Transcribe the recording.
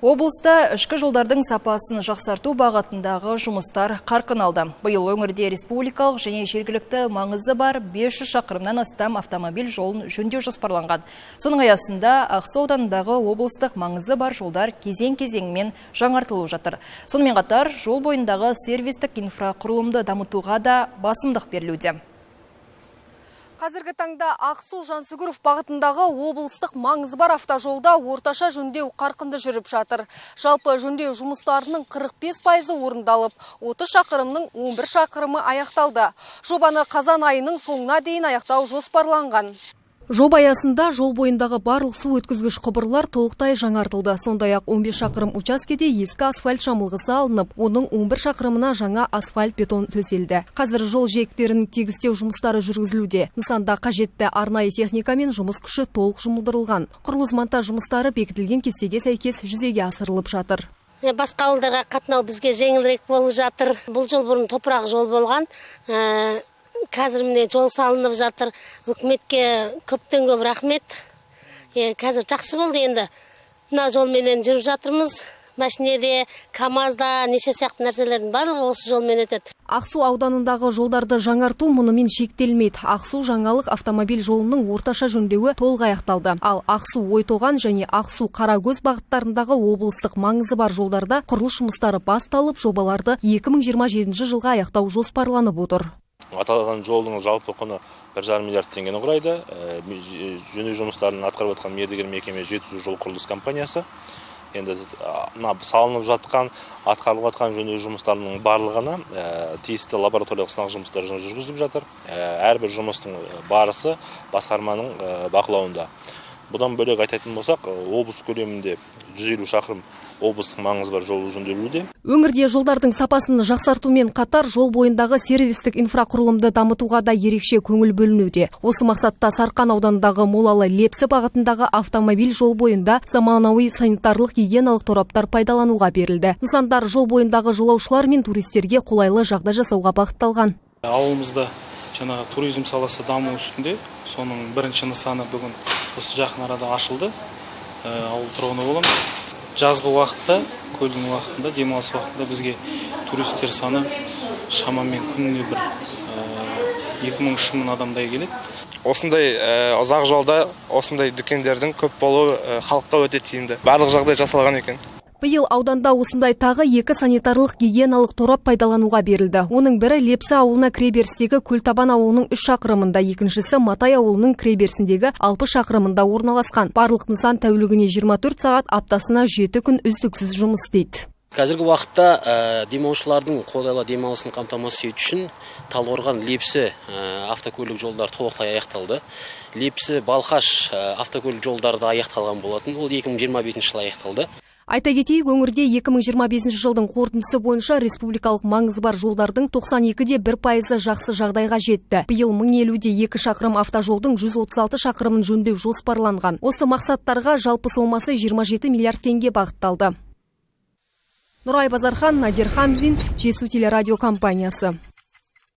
Облыста ішкі жолдардың сапасын жақсарту бағытындағы жұмыстар қарқын алды. Биыл өңірде республикалық және жергілікті маңызы бар 500 шақырымнан астам автомобиль жолын жөндеу жоспарланған. Соның аясында Ақсу ауданындағы облыстық маңызы бар жолдар кезең-кезеңімен жаңартылып жатыр. Сонымен қатар жол бойындағы сервистік инфрақұрылымды дамытуға да басымдық берілуде. Қазіргі таңда Ақсу Жансүгіров бағытындағы облыстық маңызы бар автожолда орташа жөндеу қарқынды жүріп жатыр. Жалпы жөндеу жұмыстарының 45%-ы орындалып, 30 шақырымның 11 шақырымы аяқталды. Жобаны қазан айының соңына дейін аяқтау жоспарланған. Жоба аясында жол бойындағы барлық су өткізгіш құбырлар толықтай жаңартылды. Сондай-ақ 15 шақырым учаскеде ескі асфальт жамылғысы алынып, оның 11 шақырымына жаңа асфальт бетон төселді. Қазір жол жиектерін тегістеу жұмыстары жүргізілуде. Нысанда қажетті арнайы техника мен жұмыс күші толық жұмылдырылған. Құрылыс монтаж жұмыстары бекітілген кестеге сәйкес жүзеге асырылып жатыр. Басқа ауылдарға қатынау бізге жеңілірек болып жатыр. Бұл жол бұрын топырақ жол болған. Қазір міне жол салынып жатыр. Үкіметке көптен көп рахмет. Қазір жақсы болды енді. Мына жолменен жүріп жатырмыз. Машинеде, КамАЗда, неше сияқты нәрселердің барлығы осы жолмен өтеді. Ақсу ауданындағы жолдарды жаңарту мұнымен шектелмейді. Ақсу Жаңалық автомобиль жолының орташа жөндеуі толық аяқталды. Ал Ақсу Ойтоған және Ақсу Қаракөз бағыттарындағы облыстық маңызы бар жолдарда құрылыс жұмыстары басталып, жобаларды 2027 жылға аяқтау жоспарланып отыр. Аталған жолдың жалпы құны 1,5 миллиард теңгені құрайды. Жөндеу жұмыстарын атқарып жатқан мердігер мекеме Жетісу жол құрылыс компаниясы. Енді мына салынып жатқан, атқарылып жатқан жөндеу жұмыстарының барлығына тиісті лабораториялық сынақ жұмыстары жүргізіліп жатыр. Әрбір жұмыстың барысы басқарманың бақылауында. Бұдан бөлек айтатын болсақ, облыс көлемінде 150 шақырым облыстық маңызы бар жол жөнделуде. Өңірде жолдардың сапасын жақсартумен қатар жол бойындағы сервистік инфрақұрылымды дамытуға да ерекше көңіл бөлінуде. Осы мақсатта Сарқан ауданындағы Молалы Лепсі бағытындағы автомобиль жол бойында заманауи санитарлық гигиеналық тораптар пайдалануға берілді. Нысандар жол бойындағы жолаушылар мен туристерге қолайлы жағдай жасауға бағытталған. Ауылымызда жаңағы туризм саласы даму үстінде, соның бірінші нысаны бүгін осы жақын арада ашылды. Ауыл тұрғыны боламыз. Жазғы уақытта, көлдің уақытында, демалыс уақытында бізге туристер саны шамамен күніне бір 2000-3000 адамдай келеді. Осындай ұзақ жолда осындай дүкендердің көп болуы халыққа өте тиімді. Барлық жағдай жасалған екен. Биыл ауданда осындай тағы екі санитарлық гигиеналық торап пайдалануға берілді. Оның бірі Лепсі ауылына кіреберістегі Көлтабан ауылының 3 шақырымында, екіншісі Матай ауылының кіреберісіндегі 60 шақырымында орналасқан. Барлық нысан тәулігіне 24 сағат, аптасына 7 күн үздіксіз жұмыс істейді. Қазіргі уақытта демалушылардың қолайлы демалысын қамтамасыз ету үшін Талдықорған Лепсі автокөлік жолдары толықтай аяқталды. Лепсі Балқаш автокөлік жолдары да аяқталған болатын. Ол 2025 жылы аяқталды. Айта кетейік, өңірде 2025 жылдың қорытындысы бойынша республикалық маңызы бар жолдардың 92,1%-ы жақсы жағдайға жетті. Биыл 1052 шақырым автожолдың 136 шақырымын жөндеу жоспарланған. Осы мақсаттарға жалпы сомасы 27 миллиард теңге бағытталды. Нұрай Базархан, Надир Хамзин, Жетісу телерадио компаниясы.